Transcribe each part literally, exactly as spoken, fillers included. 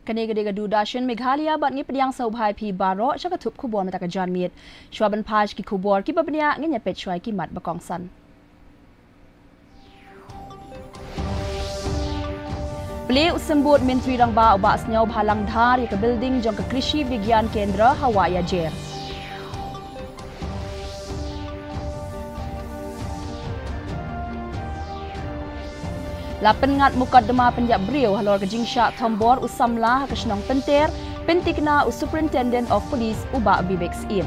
Kane ka dei ka Doordarshan Meghalaya bad ngi pdiang sngewbha ïa phi baroh sha ka thup khubor mynta ka janmiet. Shuwa ban phai sha ki khubor kiba bniah, ngin ïa peit shuwa ïa ki mat ba kongsan. Plie u symbud Myntri Rangbah u Bah Sniawbhalang Dhar ïa ka building jong ka Krishi Vigyan Kendra ha Wahiajer. La pynngat mukotduma pynïap briew halor ka jingshah thombor u samla ha ka shnong Pynter, pynthikna u Superintendent of Police u Bah Vivek Syiem.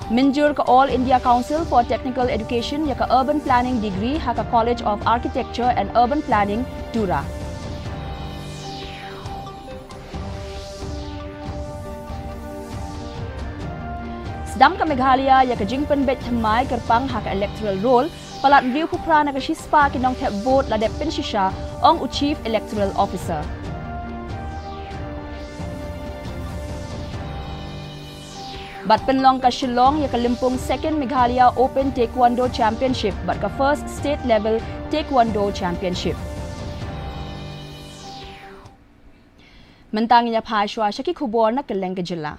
Mynjur ka All India Council for Technical Education ïa ka Urban Planning degree ha ka College of Architecture and Urban Planning, Tura. Sdang ka Meghalaya ïa ka jingpynbeit thymmai kyrpang ha ka electoral roll, palat hynriewphew phra na ka shispah ki nongthep vote la dep pynshisha, ong u Chief Electoral Officer. Bad pynlong ka Shillong ïa ka lympung Second Meghalaya Open Taekwondo Championship bad ka First State Level Taekwondo Championship. Mynta ngin ïa phai shuwa sha ki khubor na kylleng ka jylla.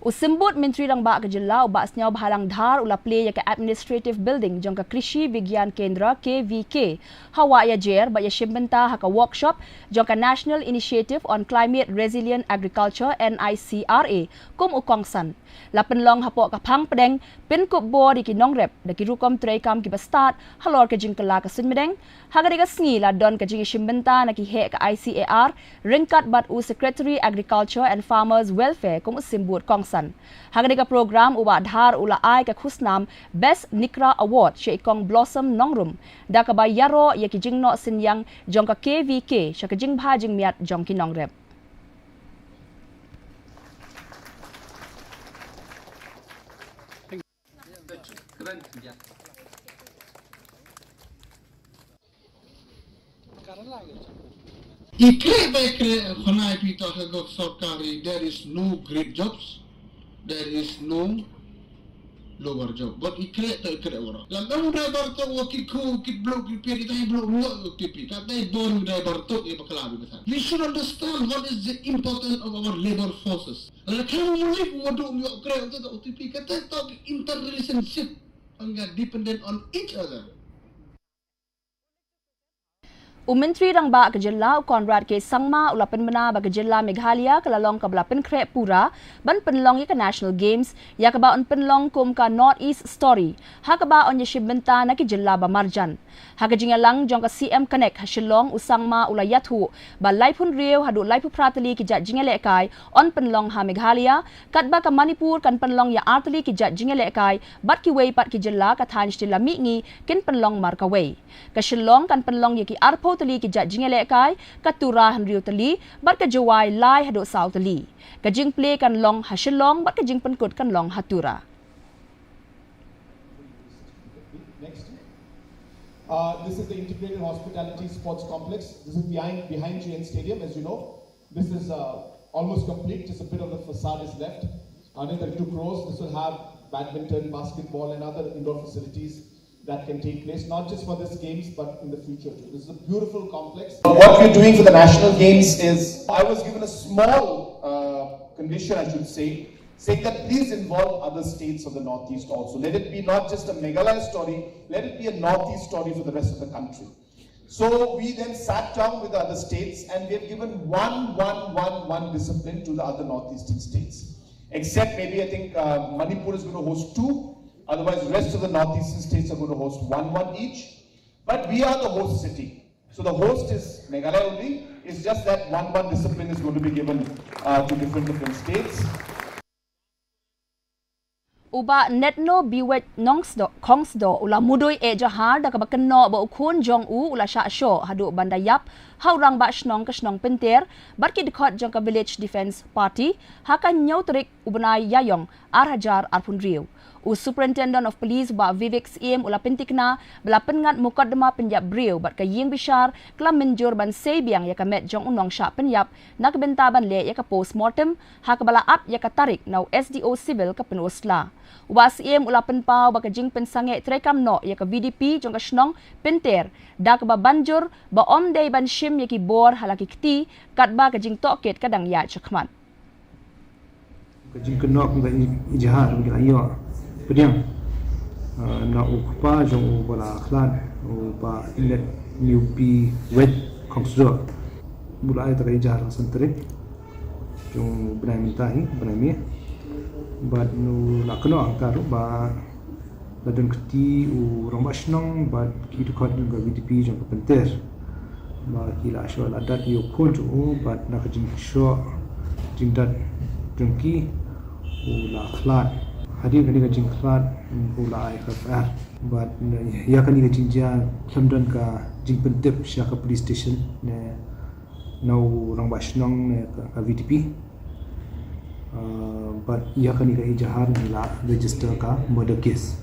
U symbud Myntri Rangbah ka jylla u Bah Sniawbhalang Dhar u la plie ïa ka Administrative Building jong ka Krishi Vigyan Kendra, K V K, ha Wahiajer bad ïashim bynta ha ka workshop jong ka National Initiative on Climate Resilient Agriculture, N I C R A, kum u kongsan. La pynlong hapoh ka phang pdeng, pynkup bor ïa ki nongrep da ki rukom treikam kiba stad halor ka jingkylla ka suiñbneng. Ha katei ka sngi la don ka jingïashim bynta na ki heh ka I C A R ryngkat bad u Secretary Agriculture and Farmers Welfare kum u symbud kongsan. Ha katei ka program u Bah Dhar u la ai ka khusnam Best NICRA Award sha i Kong Blossom Nongrum, da kaba ïaroh ïa ki jingnoh synñiang jong ka K V K sha ka jingbha jingmiat jong ki nongrep. Ikreh ba ikreh khana pi to ha ka sorkari, there is no great jobs, there is no lower job. But ikreh to ikreh waro. Lam dang driver to wa ki khu ki blok ki pia di tai blok ngok ki pi. Ka tai bor driver to ki bakla bi basa. We should understand what is the importance of our labor forces. Ala kha mo mo ni mo do mo kre to to T P ka te to interrelationship and are dependent on each other. U Myntri Rangbah ka jylla u Conrad K Sangma u la pynbna ba ka jylla Meghalaya ka la long kaba la pynkhreh pura ban pynlong ïa ka National Games, ïa kaba yn pynlong kum ka North East Story, ha kaba yn ïashim bynta na ki jylla ba marjan. Ha ka jingïalang jong ka C M Connect ha Shillong, u Sangma u la ïathuh ba laiphew hynriew haduh laiphew phra tylli ki jait jingïalehkai yn pynlong ha Meghalaya, katba ka Manipur kan pynlong ïa ar tylli ki jait jingïalehkai bad kiwei pat ki jylla ka thaiñ shatei la mihngi kin pynlong mar kawei. Ka Shillong kan pynlong ïa ki arphew tylli ki jait jingïalehkai, ka Tura hynriew tylli, bad ka Jowai lai haduh saw tylli. Ka jingplie kan long ha Shillong bad ka jingpynkut kan long ha Tura. Next. Uh, this is the Integrated Hospitality Sports Complex. This is behind, behind J N Stadium, as you know. This is, uh, almost complete. Just a bit of the facade is left. Another two crores. This will have badminton, basketball, and other indoor facilities that can take place, not just for this games, but in the future too. This is a beautiful complex. What we're doing for the National Games is, I was given a small, uh, condition, I should say, saying that please involve other states of the Northeast also. Let it be not just a Meghalaya story, let it be a Northeast story for the rest of the country. So we then sat down with the other states and we have given one, one, one, one discipline to the other Northeastern states. Except maybe I think, uh, Manipur is going to host two, otherwise rest of the Northeastern states are going to host one, one each. But we are the host city. So the host is Meghalaya only. It's just that one, one discipline is going to be given, uh, to different, different states. U Bah Netno Biwet Nongsdo, Khongsdo, u la mudui eh jahar da kaba kynnoh ba u khun jong u u la shah shoh haduh ban da ïap ha u rangbah shnong ka shnong Pynter bad ki dkhot jong ka Village Defence Party ha ka hynñiew tarik u bnai Ïaïong ar hajar arphew hynriew. U Superintendent of Police Bah Vivek Syiem u la pyntikna ba la pynngat mukotduma pynïap briew bad ka ïing bishar ka la mynjur ban sei biang ïa ka met jong u nongshah pynïap na ka bynta ban leh ïa ka post mortem ha kaba la ap ïa ka tarik na u S D O Civil ka Pynursla. U Bah Syiem u la pynpaw ba ka jingpynsangeh treikam noh ïa ka V D P jong ka shnong Pynter da kaba ban jur ba ym dei ban shim ïa ki bor ha la ki kti katba ka jingtohkit ka dang ïaid shakhmat. Ka jingkynnoh ka i-, ijahar ka ïoh pdiang, ah, na u kpa jong u ba la khlad, u Bah Ngetnewbi Wet Khongsdor. U la ai ta ka ijahar ha ka san tarik jong u bnai mynta hi, bnai May. Bad u la kynnoh hangta ruh ba la don kti u rangbah shnong bad ki dkhot jong ka V D P jong ka Pynter ba ki la shoh la dat ïa u khun jong u bad na ka jingshoh jingdat jong ki u la khlad. Hadien kane ka jingkhlad u la ai F I R bad ïa kane ka jingjia khlem don ka jingpyntip sha ka police station ne na u rangbah shnong ne ka, ka V D P. Ah, bad ïa kane ka ijahar ngi la register ka murder case.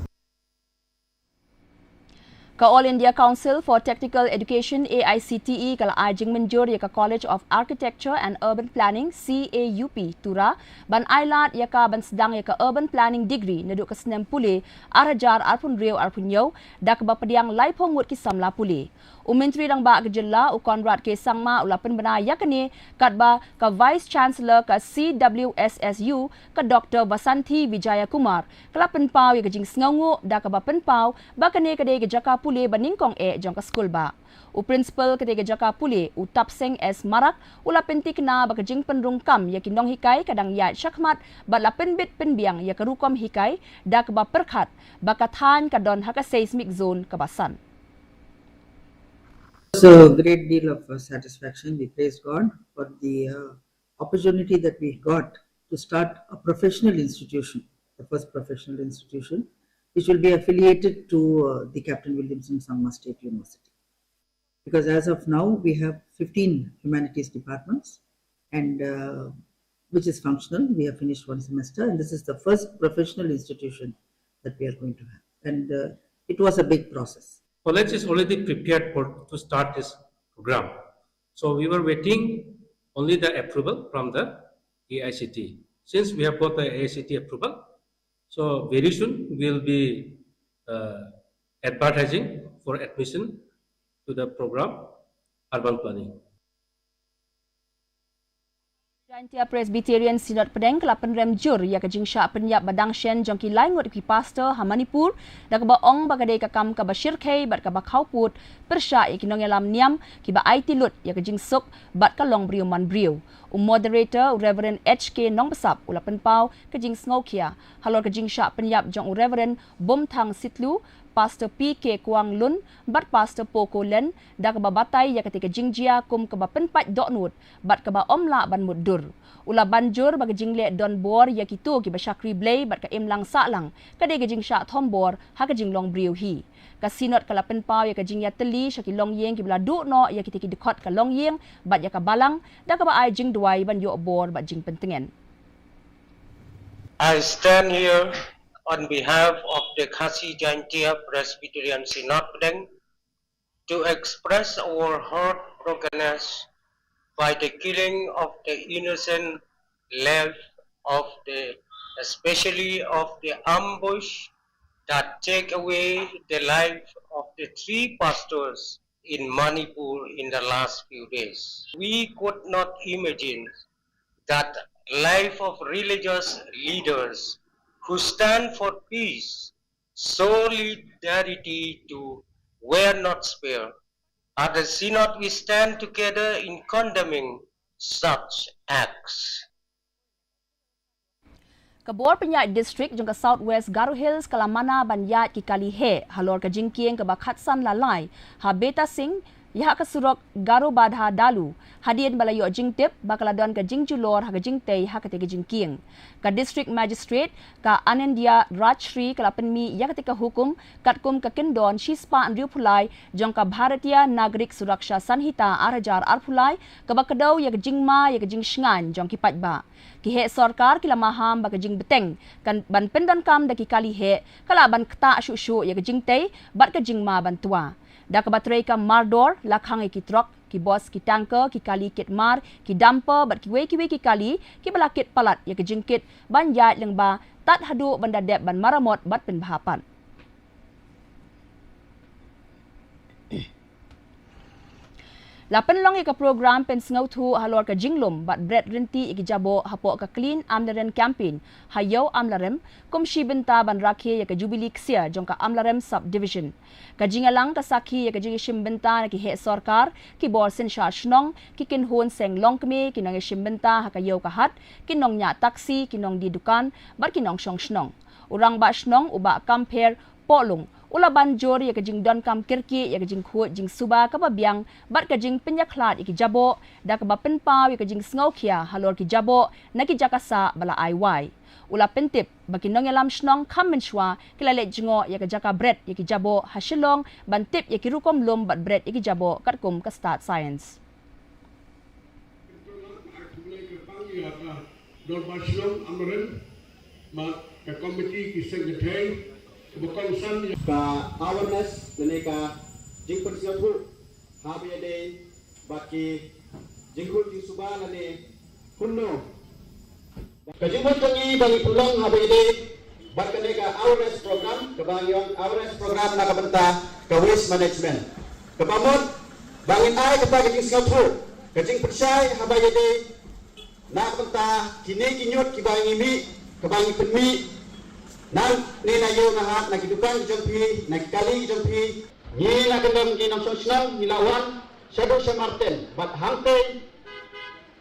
Ka All India Council for Technical Education, A I C T E, ka la ai jingmynjur ïa ka College of Architecture and Urban Planning, C A U P, Tura, ban ai lad ïa ka ban sdang ïa ka Urban Planning Degree naduh ka snem pule ar hajar arphew hynriew arphew hynñiew da kaba pdiang laiphew ngut ki samla pule. U Myntri Rangbah ka Jylla, u Conrad K Sangma, u la pynbna ïa kane katba ka Vice Chancellor ka C W S S U, ka Doctor Vasanthi Vijayakumar, ka la pynpaw ïa ka jingsngewnguh da kaba pynpaw ba kane ka dei ka jaka pule ba nyngkong eh jong ka skulbah. U Principal ka dei ka jaka pule, u Tapseng S Marak, u la pyntikna ba ka jingpynrung kam ïa ki nonghikai ka dang ïaid shakhmat bad la pynbit pynbiang ïa ka rukom hikai da kaba pyrkhat ba ka thaiñ ka don ha ka seismic zone kaba san. It's a great deal of, uh, satisfaction. We praise God for the, uh, opportunity that we got to start a professional institution, the first professional institution, which will be affiliated to, uh, the Captain Williamson Sangma State University. Because as of now, we have fifteen humanities departments, and, uh, which is functional. We have finished one semester, and this is the first professional institution that we are going to have. And, uh, it was a big process. College is already prepared for, to start this program. So we were waiting only the approval from the A I C T E. Since we have got the A I C T E approval, so very soon we'll be, uh, advertising for admission to the program urban planning. Jaintia Presbyterian Synod Pdeng ka la pynrem jur ïa ka jingshah pynïap ba dang shen jong ki lai ngut ki pastor ha Manipur, da kaba ong ba ka dei ka kam kaba shyrkhei bad kaba khawpud pyrshah ïa ki nongïalam niam kiba aiti lut ïa ka jingsuk bad ka long briew man briew. U moderator, u Reverend H K Nongbsap, u la pynpaw ka jingsngewkhia halor ka jingshah pynïap jong u Reverend Bumthang Sitlu, Pastor P K Kwang Lun bad Pastor Poko Len, da kaba batai ïa katei ka jingjia kum kaba pynpait dohnud bad kaba ym lah ban mutdur. U la ban jur ba ka jingleh don bor ïa kito kiba shakri Blei bad ka imlang sahlang ka dei ka jingshah thombor ha ka jinglong briew hi. Ka Synod ka la pynpaw ïa ka jingïatylli sha ki longïing kiba la duh noh ïa kitei ki dkhot ka longïing bad ïa ka balang, da kaba ai jingduwai ban ïoh bor bad jingpyntngen. I stand here on behalf of the Khasi Jaintia Presbyterian Synod Pdeng to express our heartbrokenness by the killing of the innocent life of the, especially of the ambush that take away the life of the three pastors in Manipur in the last few days. We could not imagine that life of religious leaders who stand for peace, solidarity to were not spared. As the Synod, we stand together in condemning such acts. Ka bor pynïaid district jong ka South West Garo Hills ka la mana ban ïaid ki kali heh halor ka jingkieng kaba khatsan la lai ha Betasing, ïa ka surok Garobadha Dalu, hadien ba la ïoh jingtip ba ka la don ka jingjulor ha ka jingtei ha katei ka jingkieng. Ka District Magistrate, ka Anindya Rajshri, ka la pynmih ïa katei ka hukum katkum ka kyndon shispah hynriewphew lai jong ka Bharatiya Nagarik Suraksha Sanhita ar hajar arphew lai, kaba kdew ïa ka jingma ïa ka jingshngaiñ jong ki paidbah. Ki heh sorkar ki la maham ba ka jingbteng kan ban pyndonkam da ki kali heh ka lah ban ktah shuh shuh ïa ka jingtei bad ka jingma ban twa. Da kaba trei ka mardor, la khang ïa ki trok, ki bos, ki tanker, ki kali kit mar, ki dumper bad kiwei kiwei ki kali kiba la kit palat ïa ka jingkit ban ïaid lyngba tad haduh ban da dep ban maramot bad pynbha pat. La pynlong ïa ka program pynsngewthuh halor ka jinglum bad bret rynti ïa ki jaboh hapoh ka Clean Amlarem Campaign ha Ïew Amlarem, kum shi bynta ban rakhe ïa ka Jubilee Ksiar jong ka Amlarem Sub-Division. Ka jingïalang ka sakhi ïa ka jingïashim bynta na ki heh sorkar, ki bor synshar shnong, ki kynhun seng longkmie, ki nongïashim bynta ha ka ïew ka hat, ki nongñiah taxi, ki nongdie dukan bad ki nongshong shnong. U Rangbah Shnong, u Bah Kampher Pohlung, u la ban jur ïa ka jingdonkam kyrkieh ïa ka jingkhuid jingsuba kaba biang bad ka jingpynïakhlad ïa ki jaboh, da kaba pynpaw ïa ka jingsngewkhia halor ki jaboh na ki jaka sah ba la ai wai. U la pyntip ba ki nongïalam shnong kham mynshuwa ki la leit jngoh ïa ka jaka bret ïa ki jaboh ha Shillong ban tip ïa ki rukom lum bad bret ïa ki jaboh katkum ka stad science. Dorbar Shnong Amlarem, bad ka komiti ki secretary, kaba kongsan ïa ka awareness lane ka jingpynsngewthuh haba ïadei bad ki jingkhuid jingsuba lane hunno. Ka jingmut jong ngi ba ngi pynlong haba ïadei bad kane ka awareness program, kaba ngi ong awareness program na ka bynta ka waste management. Kaba mut ba ngin ai kata ka jingsngewthuh, ka jingpynshai haba ïadei na ka bynta kine ki ñiut kiba ngi mih, kiba ngi pynmih nangne na ïew na hat, na ki dukan ki jong phi, na ki kali ki jong phi. Ngi na ka liang ki nongshong shnong ngi la wan shaduh sha Marten bad hangtei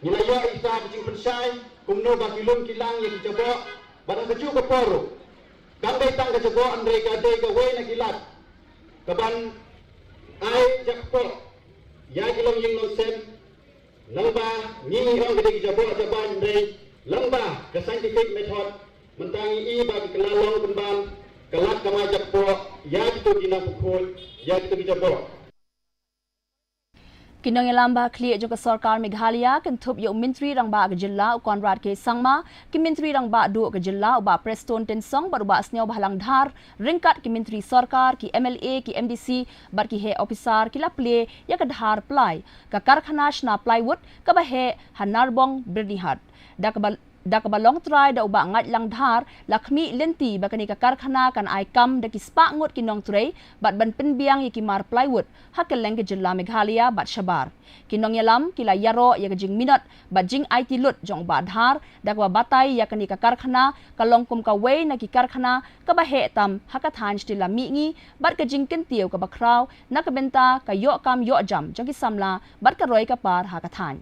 ngi la ïoh ïa ka jingpynshai kumno ba ki lum ki lang ïa ki jaboh, bad ha kajuh ka por ruh kam dei tang ka jaboh hynrei ka dei kawei na ki lad kaban ai jakpoh ïa ki longïing longsem. Lyngba ngi ong ka dei ki jaboh jaban hynrei lyngba ka scientific method, mynta ngi i ba ki kylla long pynban ka lad kamai jakpoh ïa kito ki nongpynkhuid ïa kito ki jaboh. Ki nongïalam ba khlieh jong ka sorkar Meghalaya kynthup ïa u Myntri Rangbah ka jylla u Conrad K Sangma, ki Myntri Rangbah duh ka jylla u Bah Prestone Tynsong bad u Bah Sniawbhalang Dhar, ryngkat ki Myntri Sorkar, ki M L A, ki M D C bad ki heh ophisar ki la plie ïa ka Dhar Ply, ka karkhana shna plywood kaba heh ha Narbong Byrnihat. Da kaba, da kaba long trai da u Bah Ngaitlang Dhar, la khmih lynti ba kane ka karkhana kan ai kam da ki spah ngut ki nongtrei bad ban pynbiang ïa ki mar plywood ha kylleng ka jylla Meghalaya bad shabar. Ki nongïalam ki la ïaroh ïa ka jingminot bad jingaiti lut jong u Bah Dhar, da kaba batai ïa kane ka karkhana ka long kum kawei na ki karkhana kaba heh tam ha ka thaiñ shatei lam mihngi bad ka jingkyntiew kaba khraw na ka bynta ka ïoh kam ïoh jam jong ki samla bad ka roi ka par ha ka thaiñ.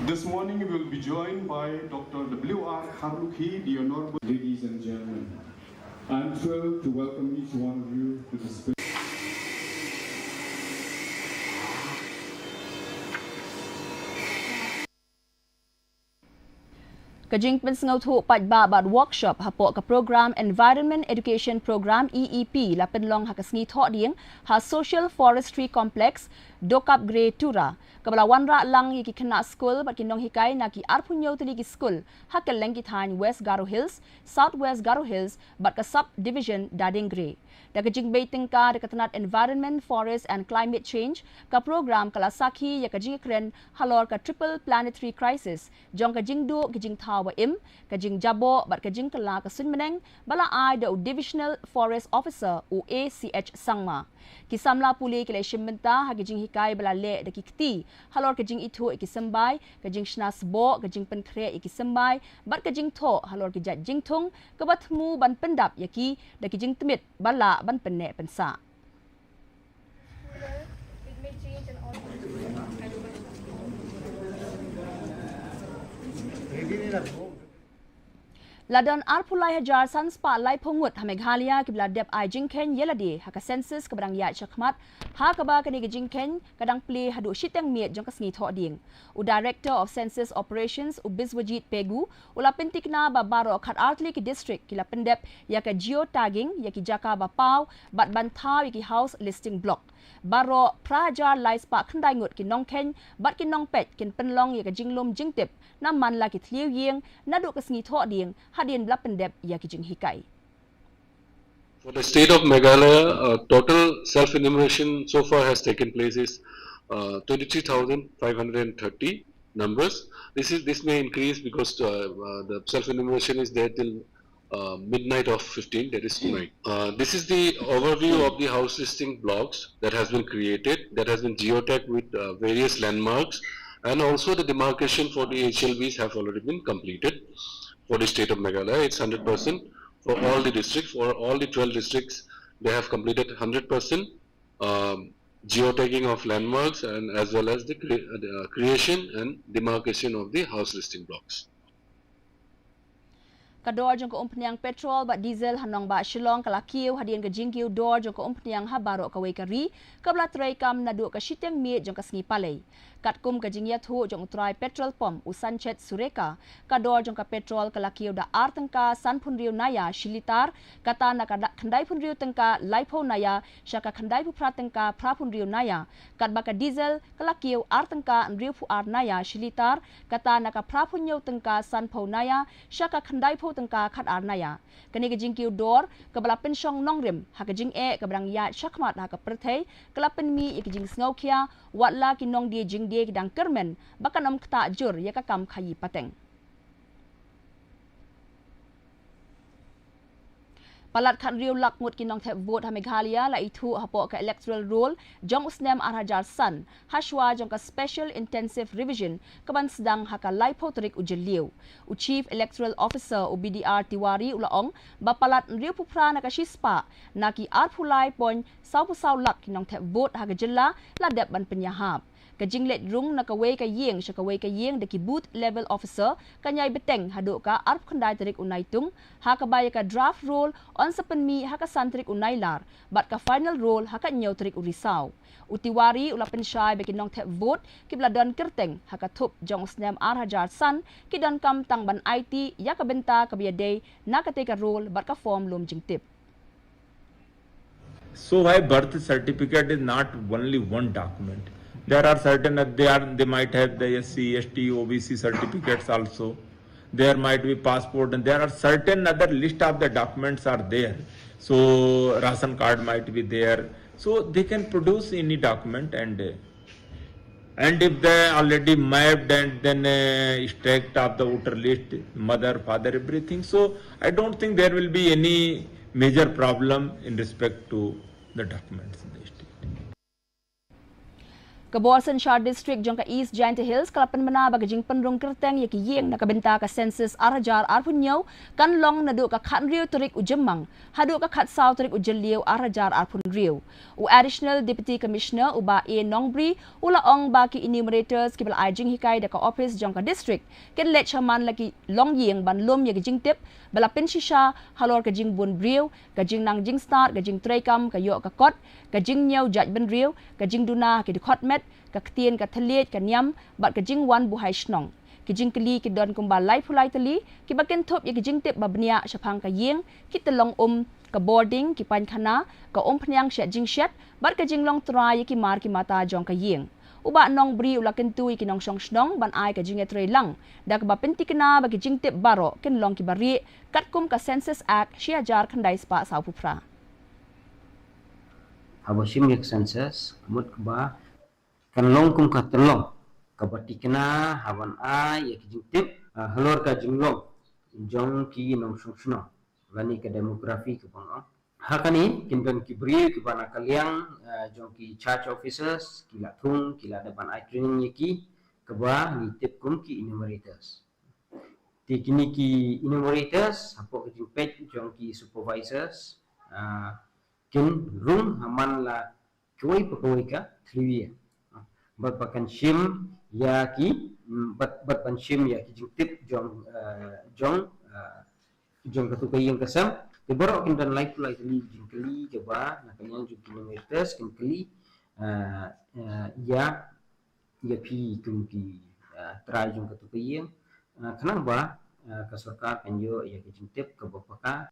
This morning we will be joined by Doctor W R Kharlukhi, the Honorable. Ladies and gentlemen, I am thrilled to welcome each one of you to this. Ka jingpynsngewthuh paidbah bad workshop hapoh ka program Environment Education Program, E E P, la pynlong ha ka sngi Thohdieng ha Social Forestry Complex, Dokapgre, Tura, kaba la wanrah lang ïa ki khynnah skul bad ki nonghikai na ki arphew hynñiew tylli ki skul ha kylleng ki thaiñ West Garo Hills, South West Garo Hills bad ka Sub Division Dading Gre. Da ka jingbei tyngka da ka tnat Environment, Forest and Climate Change, ka program ka la sakhi ïa ka jingïakren halor ka Triple Planetary Crisis, jong ka jingduh ki jingthaw ba im, ka jingjaboh bad ka jingkylla ka suiñbneng, ba la ai da u Divisional Forest Officer, u A C H Sangma. Ki samla pule ki la shim bynta ha ki jinghikai ba la leh da ki kti halor ka jingithuh ïa ki symbai, ka jingshna sboh, ka jingpynkhreh ïa ki symbai bad ka jingthoh halor ki jait jingthung kaba thmu ban pyndap ïa ki da ki jingtmit ba lah ban pynneh pynsah. La don arphew lai hajar san spah laiphew ngut ha Meghalaya kiba la dep ai jingkheiñ ïa lade ha ka census kaba dang ïaid shakhmat, ha kaba kane ka jingkheiñ ka dang plie haduh shiteng miet jong ka sngi Thohdieng. U Director of Census Operations, u Biswajit Pegu, u la pyntikna ba baroh khatar tylli ki district ki la pyndep ïa ka geotagging ïa ki jaka ba paw bad ban thaw ïa ki house listing block. Baroh phra hajar lai spah khyndai ngut ki nongkheiñ bad ki nongpeit kin pynlong ïa ka jinglum jingtip na man la ki thliew ïing naduh ka sngi Thohdieng hadien ba la pyndep ïa ki jinghikai. For the state of Meghalaya, uh, total self-enumeration so far has taken place is uh, twenty-three thousand five hundred thirty numbers. This is this may increase because uh, uh, the self-enumeration is there till uh, midnight of fifteen, that is tonight. Uh, this is the overview of the house listing blocks that has been created, that has been geotagged with uh, various landmarks, and also the demarcation for the H L Bs have already been completed for the state of Meghalaya. It's hundred percent for all the districts, for all the twelve districts, they have completed hundred percent um, geotagging of landmarks and as well as the cre- uh, creation and demarcation of the house listing blocks. Ka dor jong ka umphniang petrol bad diesel ha nongbah Shillong ka la kiew hadien ka jingkiew dor jong ka umphniang ha baroh kawei ka ri, kaba la treikam naduh ka shiteng miet jong ka sngi Palei. Katkum ka jingïathuh jong u trai petrol pump u Sanchet Sureka, ka dor jong ka petrol ka la kiew da ar tyngka sanphew hynriew naya shi litar, kata na ka da- khyndaiphew hynriew tyngka laiphew naya sha ka khyndaiphew phra tyngka phraphew hynriew naya, katba ka diesel ka la kiew ar tyngka hynriewphew ar naya shi litar, kata na ka phraphew hynñiew tyngka sanphew naya sha ka khyndaiphew tyngka khatar naya. Kane ka jingkiew dor kaba la pynshong nongrim ha ka jingeh kaba dang ïaid shakhmat ha ka pyrthei ka la pynmih ïa ka jingsngewkhia, watla ki nongdie jingdie ki dang kyrmen ba kan ym ktah jur ïa ka kam khaïi pateng. Palat khathynriew lak ngut ki nongthep vote ha Meghalaya la ithuh hapoh ka electoral roll jong u snem ar hajar san, hashwa jong ka Special Intensive Revision kaban sdang ha ka laiphew tarik u Jylliew. U Chief Electoral Officer u B D R Tiwari u la ong ba palat hynriewphew phra na ka shispah na ki arphew lai point sawphew saw lak ki nongthep vote ha ka jylla la dep ban pynïahap. Ka jingleit rung na kawei ka ïing sha kawei ka ïing da ki booth level officer kan ïai bteng haduh ka arphew khyndai tarik u Naitung, ha kaba ïa ka draft roll yn sa pynmih ha ka san tarik u Nailar bad ka final roll ha ka hynñiew tarik u Risaw. U Tiwari u la pynshai ba ki nongthep vote kiba la don kyrteng ha ka thup jong u snem ar hajar san ki donkam tang ban aiti ïa ka bynta kaba ïadei na katei ka roll bad ka form lum jingtip. So why birth certificate is not only one document? There are certain that they are they might have the S C, S T, O B C certificates also. There might be passport, and there are certain other list of the documents are there. So ration card might be there. So they can produce any document and uh, and if they already mapped and then uh, stacked up the voter list, mother, father, everything. So I don't think there will be any major problem in respect to the documents in the state. Ka bor synshar district jong ka East Jaintia Hills ka la pynbna ba ka jingpynrung kyrteng ïa ki ïing na ka bynta ka census ar hajar arphew hynñiew kan long naduh ka khathynriew tarik u Jymmang haduh ka khatsaw tarik u Jylliew ar hajar arphew hynriew. U Additional Deputy Commissioner u Bah A Nongbri u la ong ba ki enumerators kiba la ai jinghikai da ka ophis jong ka district kin leit shaman la ki longïing ban lum ïa ka jingtip ba la pynshisha halor ka jingbun briew, ka jingnang jingstad, ka jingtreikam, ka ïoh ka kot, ka jingñiew jaitbynriew, ka jingduna ha ki dkhot met, ka ktien ka thylliej ka niam bad ka jingwan buhai shnong. Ki jingkylli ki don kumba laiphew lai tylli kiba kynthup ïa ki jingtip ba bniah shaphang ka ïing, ki tyllong um, ka bording, ki painkhana, ka umphniang shet jingshet bad ka jinglong trai ïa ki mar ki mata jong ka ïing. U Bah Nongbri u la kyntu ïa ki nongshong shnong ban ai ka jingïatreilang da kaba pyntikna ba ki jingtip baroh kin long kiba rieh katkum ka Census Act shi hajar khyndai spah sawphew phra. Haba shim ïa ka census ka mut kaba kan long kum ka tyllong kaba tikna haban ai ïa ki jingtip halor ka jinglong jong ki nongshong shnong lane ka demography kaba nga ong. Ha kane kin don ki briew kiba na ka liang jong ki church officers, ki la thung, ki la dep ban ai training ïa ki kaba ngi tip kum ki enumerators. Te kine ki enumerators hapoh ka jingpeit jong ki supervisors kin rung ha man la kawei pa kawei ka thliew ïing bad ba kan shim ïa ki bad bad ban shim ïa ki jingtip jong jong jong katu ka ïing ka sem. Te baroh kin don laiphew lai tylli ki jingkylli kaba na ka liang jong ki Nongïarthuh kin kylli, ah, ah, ïa, ïa phi kum ki, ah, trai jong katu ka ïing, ah, khnang ba, ah, ka sorkar kan ïoh ïa ka jingtip kaba paka.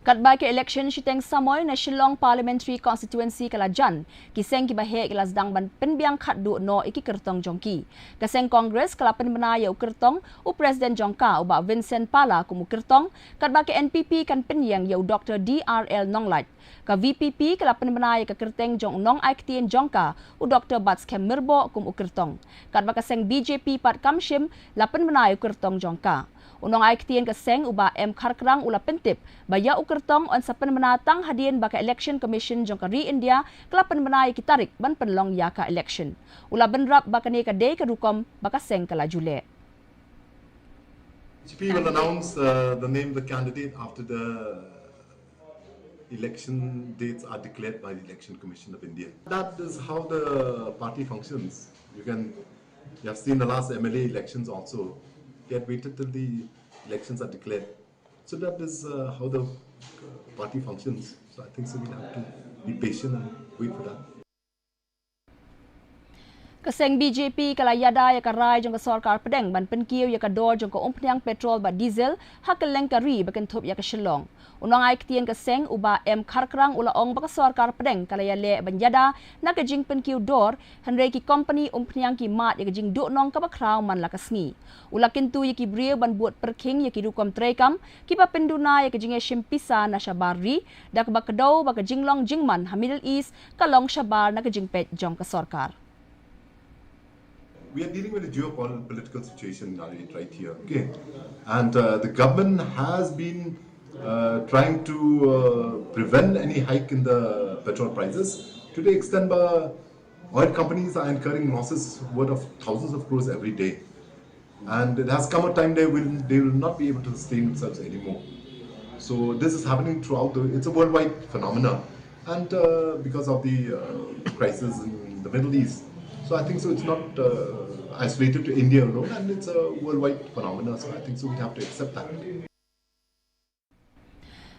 Katba ka election shiteng samoi na Shillong Parliamentary Constituency ka la jan, ki seng kiba heh ki la sdang ban pynbiang khatduh noh ïa ki kyrtong jong ki. Ka seng Congress ka la pynbna ïa u kyrtong u President jong ka, u Bah Vincent Pala, kum u kyrtong, katba ka N P P kan pynïeng ïa u Doktor D R L Nonglait. Ka V P P ka la pynbna ïa ka kyrteng jong u nongai ktien jong ka, u Doktor Batskhem Myrboh, kum u kyrtong. Katba ka seng B J P pat kam shym la pynbna ïa u kyrtong jong ka. U nongai ktien ka seng, u Bah M Kharkrang, u la pyntip ba ïa u kyrtong yn sa pynbna tang hadien ba ka Election Commission jong ka ri India ka la pynbna ïa ki tarik ban pynlong ïa ka election. U la bynrap ba kane ka dei ka rukom ba ka seng ka la ju leh. B J P will announce, uh, the name of the candidate after the election dates are declared by the Election Commission of India. That is how the party functions. You can, you have seen the last M L A elections also. They had waited till the elections are declared. So that is, uh, how the, uh, party functions. So I think so we'll have to be patient and wait for that. Ka seng B J P ka la ïada ïa ka rai jong ka sorkar pdeng ban pynkiew ïa ka dor jong ka umphniang petrol bad diesel ha kylleng ka ri ba kynthup ïa ka Shillong. U nongai ktien ka seng, u Bah M Kharkrang, u la ong ba ka sorkar pdeng ka la ïaleh ban ïada na ka jingpynkiew dor, hynrei ki kompani umphniang ki mad ïa ka jingduhnong kaba khraw man la ka sngi. U la kyntu ïa ki briew ban bud pyrkhing ïa ki rukom treikam kiba pynduna ïa ka jingïashim pisa na shabar ri, da kaba kdew ba ka jinglong jingman ha Middle East ka long shabar na ka jingpeit jong ka sorkar. We are dealing with a geopolitical situation right, right here, okay? And, uh, the government has been, uh, trying to, uh, prevent any hike in the petrol prices to the extent that oil companies are incurring losses worth of thousands of crores every day. And it has come a time they will, they will not be able to sustain themselves anymore. So this is happening throughout the, it's a worldwide phenomena. And, uh, because of the, uh, crisis in the Middle East. So I think so it's not, uh, isolated to India alone, and it's a worldwide phenomena. So I think so we have to accept that.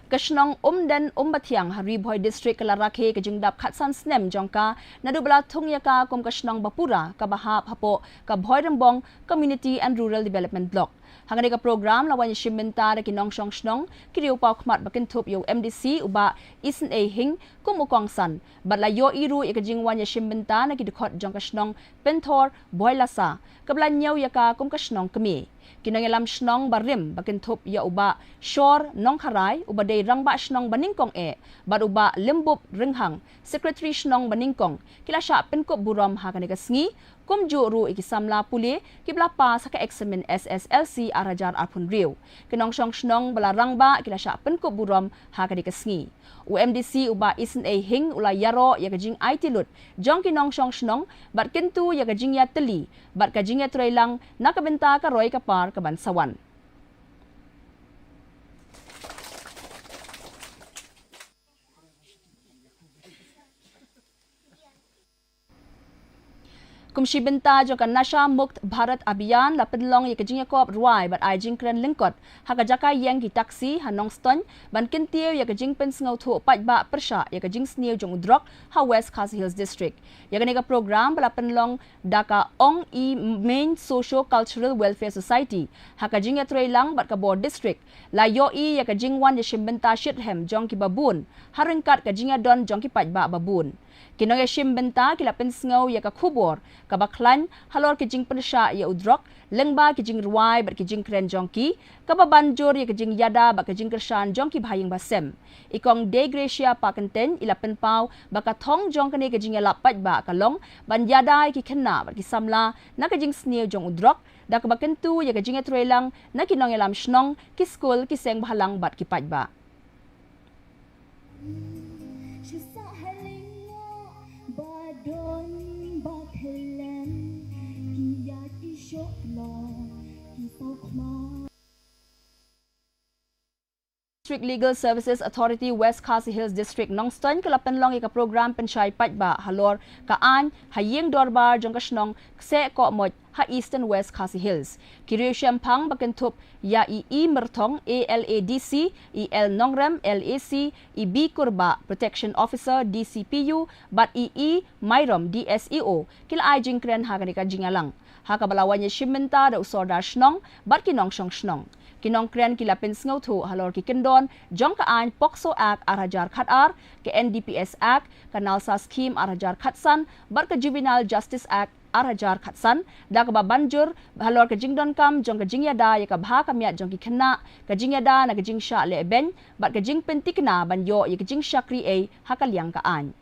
Ka shnong Umden Umbathiang ha Ri Bhoi District ka la rakhe ka jingdap khatsan snem jong ka, naduh ba la thung ïa ka kum ka shnong ba pura kaba hap hapoh ka Bhoirymbong Community and Rural Development Block. Ha kane ka program la wan ïashim bynta da ki nongshong shnong, ki riew paw khmat ba kynthup ïa u M D C u Bah Isynei Hing kum u kongsan, bad la ïohi ruh ïa ka jingwan ïashim bynta na ki dkhot jong ka shnong Pynthor Bhoilasa, kaba la ñiew ïa ka kum ka shnong kmie. Ki nongïalam shnong barim ba kynthup ïa u Bah Shor Nongkharai, uba dei rangbah shnong ba nyngkong eh, bad u Bah Lymbup Rynghang, secretary shnong ba nyngkong, ki la shah pynkup burom ha kane ka sngi, kumjuh ruh ïa ki samla pule kiba la pass ha ka eksamin S S L C ar hajar arphew hynriew. Ki nongshong shnong ba la rangbah ki la shah pynkup burom ha kane ka sngi. U M D C u Bah Isynei Hing u la ïaroh ïa ka jingaiti lut jong ki nongshong shnong bad kyntu ïa ka jingïatylli bad ka jingïatreilang na ka bynta ka roi ka par kaban sa wan. Kum shi bynta jong ka Nasha Mukt Bharat Abhiyan, la pynlong ïa ka jingïakop rwai bad ai jingkren lyngkot ha ka jaka ïeng ki taxi ha Nongstoiñ, ban kyntiew ïa ka jingpynsngewthuh paidbah pyrshah ïa ka jingsniew jong u drok ha West Khasi Hills District. Ïa kane ka program ba la pynlong da ka Ong E Mein Socio Cultural Welfare Society ha ka jingïatreilang bad ka bor district, la ïohi ïa ka jingwan ïashim bynta shitrhem jong kiba bun ha ryngkat ka jingïadon jong ki paidbah babun. Ki nongïashim bynta ki la pynsngew ïa ka khubor kaba khlaiñ halor ki jingpyrshah ïa u drok, lyngba ki jingrwai bad ki jingkren jong ki, kaba ban jur ïa ka jingïada bad ka jingkyrshan jong ki bahaïing bahasem. I Kong Degracia Pakyntein i la pynpaw ba ka thong jong kane ka jingïalap paidbah ka long ban ïada ïa ki khynnah bad ki samla na ka jingsniew jong u drok, da kaba kyntu ïa ka jingïatreilang na ki nongïalam shnong, ki skul, ki seng bhalang bad ki paidbah. Legal Services Authority West Khasi Hills District Nongstoiñ ka la pynlong ïa ka program pynshai paidbah halor ka aiñ ha ïing dorbar jong ka shnong Kseh Kohmoit ha Eastern West Khasi Hills. Ki riew shemphang ba kynthup ïa i E Myrthong, A L A D C, i L Nongrem, L A C, i B Kurbah, Protection Officer, D C P U, bad i E Myrom, D S E O, ki la ai jingkren ha kane ka jingïalang, ha kaba la wan ïashim bynta da u sordar shnong bad ki nongshong shnong. Ki nongkren ki la pynsngewthuh halor ki kyndon jong ka aiñ POCSO Act ar hajar khatar, ka N D P S Act, ka NALSA Scheme ar hajar khatsan bad ka Juvenile Justice Act ar hajar khatsan, da kaba ban jur halor ka jingdonkam jong ka jingïada ïa ka bha ka miat jong ki khynnah, ka jingïada na ka jingshah lehbeiñ bad ka jingpyntikna ban ïoh ïa ka jingshakri ei ha ka liang ka aiñ.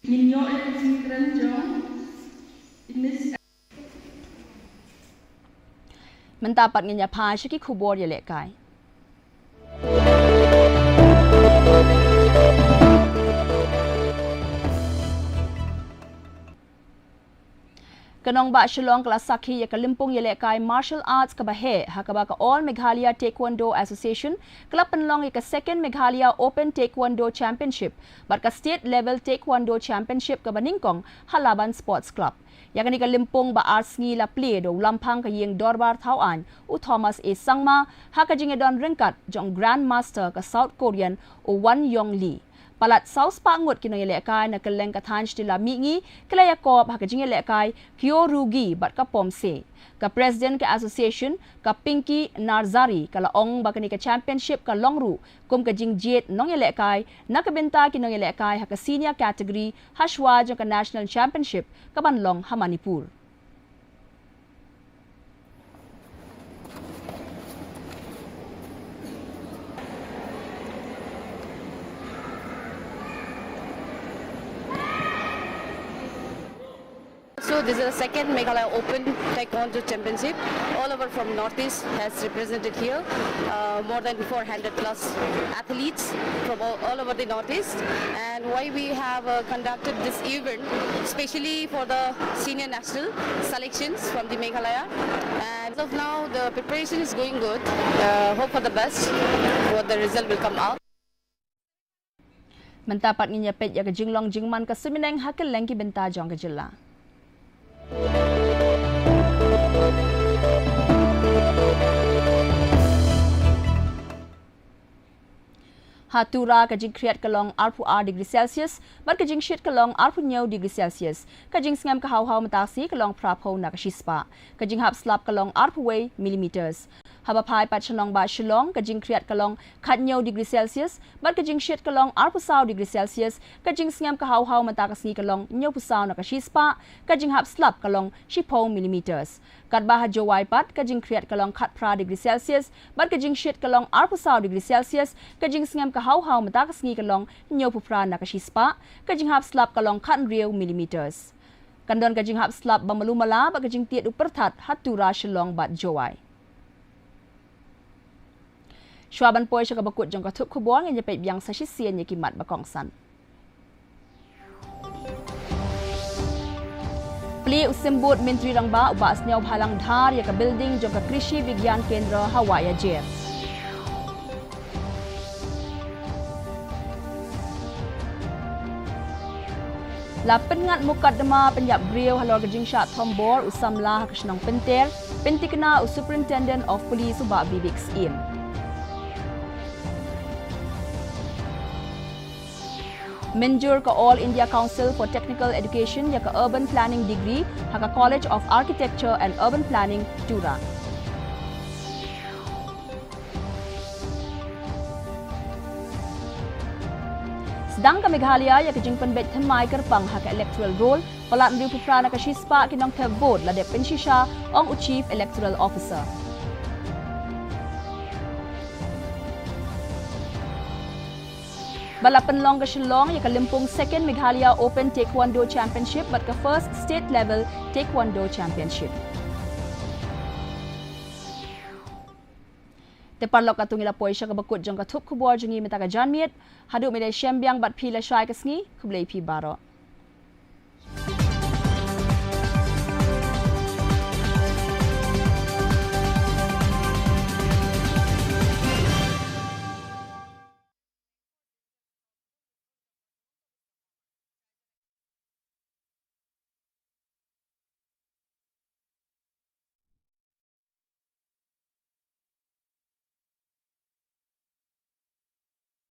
Ngin ïoh ïa ka jingkren jong i Miss. Mynta pat ngin ïa phai sha ki khubor ïalehkai. Ka nongbah Shillong ka la sakhi ïa ka lympung ïalehkai martial arts kaba heh, ha kaba ka All Meghalaya Taekwondo Association ka la pynlong ïa ka Second Meghalaya Open Taekwondo Championship bad ka State Level Taekwondo Championship kaba nyngkong ha Laban Sports Club. Ïa kane ka lympung ba ar sngi la plie da u lamphang ka ïing dorbar thawaiñ u Thomas A Sangma, ha ka jingïadon ryngkat jong Grandmaster ka South Korean u Won Young Lee. Palat saw spah ngut ki nongïalehkai na kylleng ka thaiñ shatei la mihngi, ki la ïakop ha ka jingïalehkai Kyorugi bad ka Pomse. Ka President ka Association, ka Pinky Narzari, ka la ong ba kane ka championship ka long ruh kum ka jingjied nongïalehkai na ka bynta ki nongïalehkai ha ka senior category, ha shuwa jong ka National Championship ka ban long ha Manipur. So this is the second Meghalaya Open Taekwondo Championship. All over from Northeast has represented here. Uh, more than four hundred plus athletes from all, all over the Northeast. And why we have uh, conducted this event, especially for the senior national selections from the Meghalaya. And as of now, the preparation is going good. Uh, hope for the best, what the result will come out. Mynta pat ngin ïa peit ïa ka jinglong jingman ka suiñbneng ha kylleng ki bynta jong ka jylla. Ha Tura ka jingkhriat ka long arphew ar degree Celsius, bad ka jingshit ka long arphew hynñiew degree Celsius. Ka jingsngem ka hawhaw mynta ka sngi ka long phraphew na ka shispah. Ka jinghap slap ka long arphew wei millimeters. Haba phai pat sha nongbah Shillong, ka jingkhriat ka long khathynñiew degree Celsius, bad ka jingshit ka long arphew saw degree Celsius, ka jingsngem ka hawhaw mynta ka sngi ka long hynñiewphew saw na ka shispah, ka jinghap slap ka long shiphew millimeters. Katba ha Jowai pat, ka jingkhriat ka long khatphra degree Celsius, bad ka jingshit ka long arphew saw degree Celsius, ka jingsngem ka hawhaw mynta ka sngi ka long hynñiewphew phra na ka shispah, ka jinghap slap ka long khathynriew millimeters. Kan don ka jinghap slap ba malu mala bad ka jingtied u pyrthat ha Tura, Shillong bad Jowai. Shuwa ban poi sha kaba kut jong ka thup khubor, ngin ïa peit biang sa shisien ïa ki mat ba kongsan. Plie u symbud Myntri Rangbah u Bah Sniawbhalang Dhar ïa ka building jong ka Krishi Vigyan Kendra ha Wahiajer. La pynngat mukotduma pynïap briew halor ka jingshah thombor u samla ha ka shnong Pynter, pyntikna u Superintendent of Police u Bah Vivek Syiem. Mynjur ka All India Council for Technical Education ïa ka Urban Planning Degree ha ka College of Architecture and Urban Planning, Tura. Sdang ka Meghalaya ïa ka jingpynbeit thymmai kyrpang ha ka electoral roll, palat hynriewphew phra na ka shispah ki nongthep vote la dep pynshisha, ong u Chief Electoral Officer. Ba la pynlong ka Shillong ïa ka lympung Second Meghalaya Open Taekwondo Championship bad ka First State Level Taekwondo Championship. Te paralok, katto ngi la poi sha kaba kut jong ka thup khubor jong ngi mynta ka janmiet. Haduh mynta shem biang bad phi lashai ka sngi, khublei phi baroh.